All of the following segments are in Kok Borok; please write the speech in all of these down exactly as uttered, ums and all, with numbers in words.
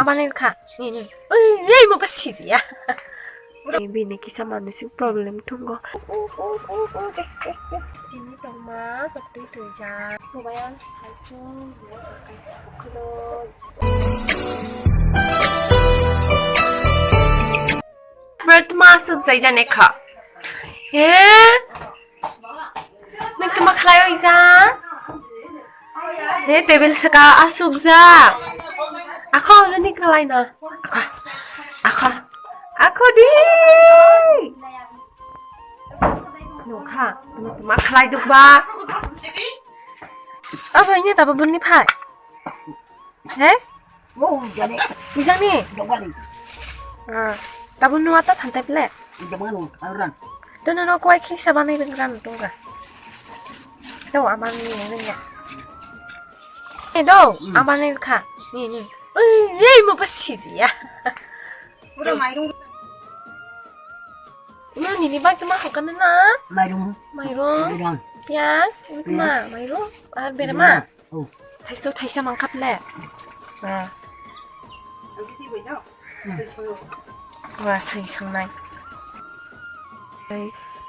Abani kha. Ni, ni. Ui, ui, mo basi ya. Bini kisa manusi problem thungo. Chini tongma, toktui tuija. Mobile saichung, mo kaisa khuloi. Bertma aswk jaijani kha. He? Nwng tma khlai oija? He, table saka aswk ja. Akho, nini khlai na. Akho. Akho. Akho di. Nokha, nwng tma khlai dukba. Abo ini tabo bunni phai. He? Oh, jane. Bijangni? Dogani. Ah, tabuk nua ta thantai ple? Dogano, aran. Dono no kwai khisa banai ran tongga. Do amani ni ya. Eh, do, hmm, amani kha. Ni, ni. Ui, ei, mo basi ya. Ura mairung. Ino nini bai tuma hokana na? Mairung. Mairung. Mairung. Pias, ini tuma, pias, mairung. Ar berema. Oh. Thaisa thaisa mangkha ple. Ba. Ang sini bai no. Hmm. Thaisa no. Ba, sing sangnai.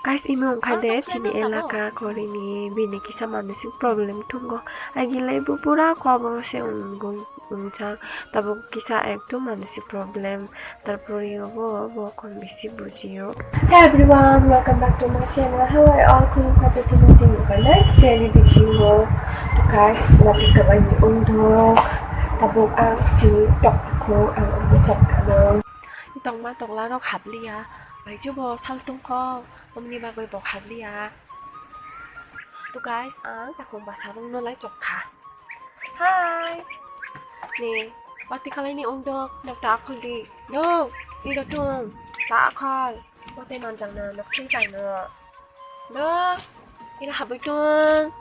Guys, imo wngkha de chini elaka korini bini kisa manusi problem thungo. Agilai bo pura koboro se wngwi wngjak. Tabuk kisa ekdom manusi problem. Tarpore obo, obo kong bisi bujio. Hey everyone, welcome back to my channel. How are you all? Khulumkha jotono tini next daily video. To guys, napi kabai ni ungdok. Tabuk ang chini tok ko ang ungdok chapkano. Tongma tokla rok habliya. Bai jobo sal tongkho. Omni bagwi bo habliya. To guys, ang takung basa rok no lai chokha. Hi. Ni, bati kalaini ungdok, nok ta akhol di. No, iro tung, ta akhol. Bote manjang na, nok thing tai no. No, iro habui tung.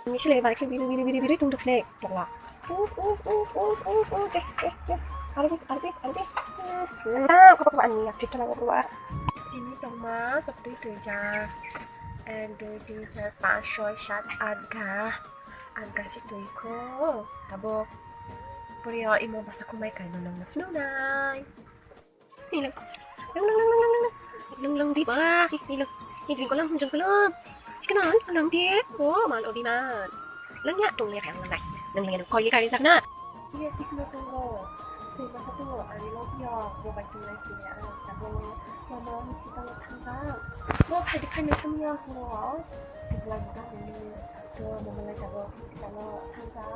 Ni sile bai khe biri, biri, biri, biri tung dok le, tokla. Uf, uf, uf, uf, uf, uf, eh, eh, eh. Arbi, arbi, arbi. Ah, kopa, kopa ani yak chip thala kopa. Chini tongma, tok twi twi ja. Ek, dui, tin, char, panch, choi, sat, at ga. Ang kasi twi kho, tabuk. Puriyo imo basa khumai kaino nang na phunuknai. Nilung. Lung, lung, lung, lung, lung, lung. Lung, lung, di ba. Nilung. Ni jingkolong, jingkolong. Chikno, lung di. Oh, man, obi man. Lung ya, tung le kang lung dai. Lung le koi le kari sakna. Iya, chikno tungo. Sima sa tungo, ani lo yo, bo bai tung le sini, ah, tabuk. Mama, kita lo thang ba. Bo phai di phai ni thang ya, ko. Tibla kita ni. To mama lai tabuk kita lo thang ba.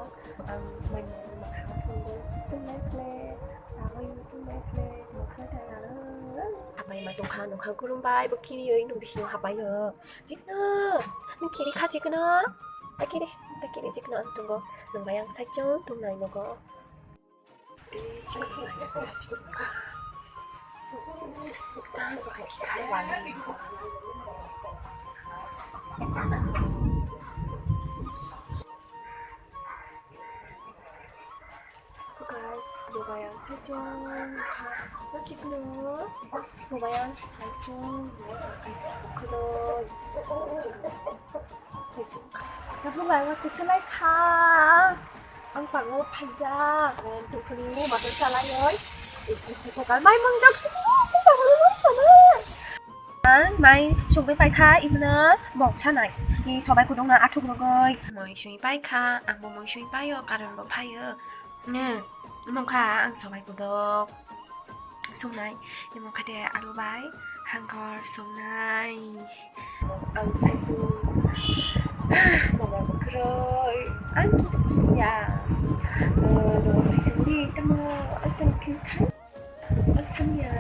Ang mai mai ma kha thung do. Tung le kle. Tabuk tung le kle. Ma kha ta ya. Hapai ma tong kha, nong kha kurung bai, bo kiri oi, nong bisingo hapai yo. Chikna. Nong kiri kha chikna. Ta kiri, ta kiri chikna ang tungo. Nong bai ang sai chong tung nai nogo. Guys, bobayang saichung kha. Chikno bobayang saichung kaisa khuloi. Tabuk lai wa kuchulai kha. Ang pango phaijak. Ang tukhuni mo mato chalai oi. Isi kokal mai mang jak. Ang mai sungwi paikha, ibna bok chanai. Ni sobai kudung na athuk rogoi. Moi sui paikha, ang bo moi sui paio, karon bo phaio. Ne, mokha ang sobai kudok. Songnai, imo kha de alu bai hangkor songnai. Ang saichung mama kwrwi, ang kitu kiya. No saichung di tamo, ang tamo kiu thai. Ang samya,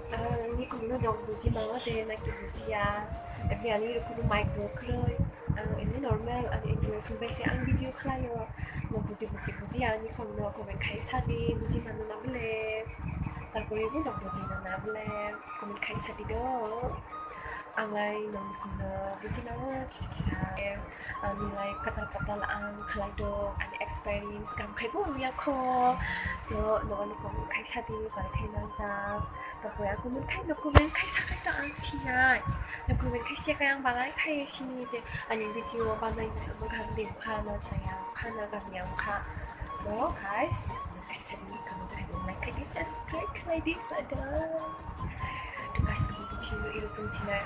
ang ni kong no dok buji ma de na ki buji ya. Ebi ani rukunu mic bo kwrwi. Ang ini normal, ani ini normal phone bai se ang video khlaio. No buji buji buji ani kong no comment khai sa di, buji mano na bole. Tarpore bo no buji mano na bole, comment khai sa di do. Ang lai no kong no buji mano kisa kisa. Ani lai katal katal ang khlai do, ani experience kam khai bo ang yakho. No, no, no comment khai sa di, bai khai nang ta. Tarpore ang comment khai no comment khai sa khai to ang sinai. No comment khai sa khai ang balai khai sini je. Ani video banai na, ang gam de kha na chaya kha na gam yang kha. No, guys. Subscribe khlai di pada. To guys, video iro tong sina.